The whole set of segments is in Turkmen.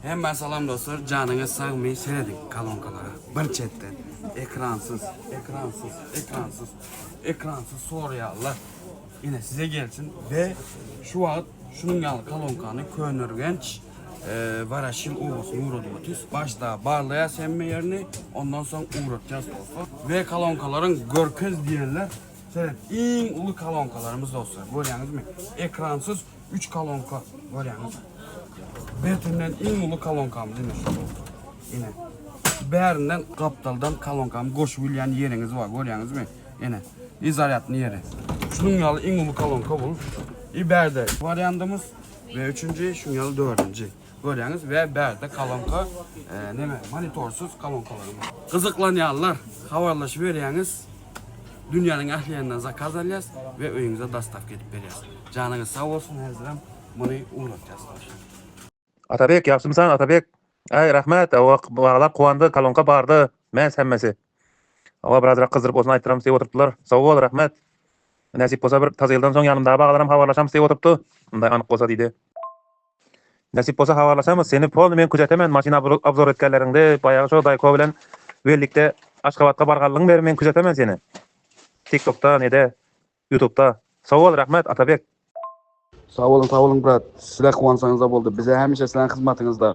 Hemmä salam dostlar janyňyz sagmy serediň kolonkalara bir çetden ekransyz ekransyz ekransyz ekransyz soraýarlar ine size gelsin we şu wagt şunuň ýaly kolonkany Köneürgenç Waraşil obasyna ugradyp otyrys başda barlaýas hemme ýerini ondan soň ugratýas dostlar we kolonkalaryň görkez diýenler seret iň uly kolonkalarymyz dostlar görýäňizmi ekransyz Üç kolonka görýäňiz. Betinden iň uly kolonkamyz ine şu dostlar. Ine. Bärinden gapdaldan kolonkamy goşup bilýän ýeriňiz bar, görýäňizmi? Ine. I zarýadny ýeri. Şunuň ýaly iň uly kolonka bul. I bärde wariandymyz we üçünji, şunuň ýaly dördünji. Görýäňiz we bärde kolonka, e, neme, monitorsyz kolonkalarymyz. Gyzyklanýanlar habarlaşyberýäňiz. Dünýäniň ähli ýerinden zakaz alýas we öýüňize dostawka edip berýäs. Janyňyz sag bolsun häzirem muny ugratýas dostlar. Atabek ýagşymysan Atabek Äý rahmet hawa baglar kuwandy kolonka bardy mäs hemmesi hawa birazrak gyzdyryp bolsun aýtdyramys diýip oturypdylar sag bol rahmet nesip bolsa bir taze ýyldan soň ýanymdaky baglaram habarlaşamys diýip oturypdy munday anyk bolsa diýdi. Nesip bolsa habarlaşamyz seni polny men küzetemen maşyn obzor etgänleriňde baýagy şo Daýko bilen Wellikde Aşgabatga barganlygyň beri men küzetemen seni tiktokda nede ýutubda sag bol rahmet Atabek. Sag boluň sag boluň brat sizler kuwansaňyzda boldy bize hemişe sizleriň hyzmatyňyzda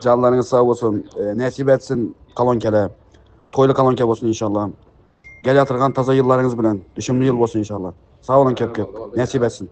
janlaryňyz sag bolsun nesip etsin kolonkele toýly kolonke bolsun inşallah gel ýatyrgan taza ýyllaryňyz bilen düşümli ýyl bolsun inşallah sag boluň köp köp nesip etsin.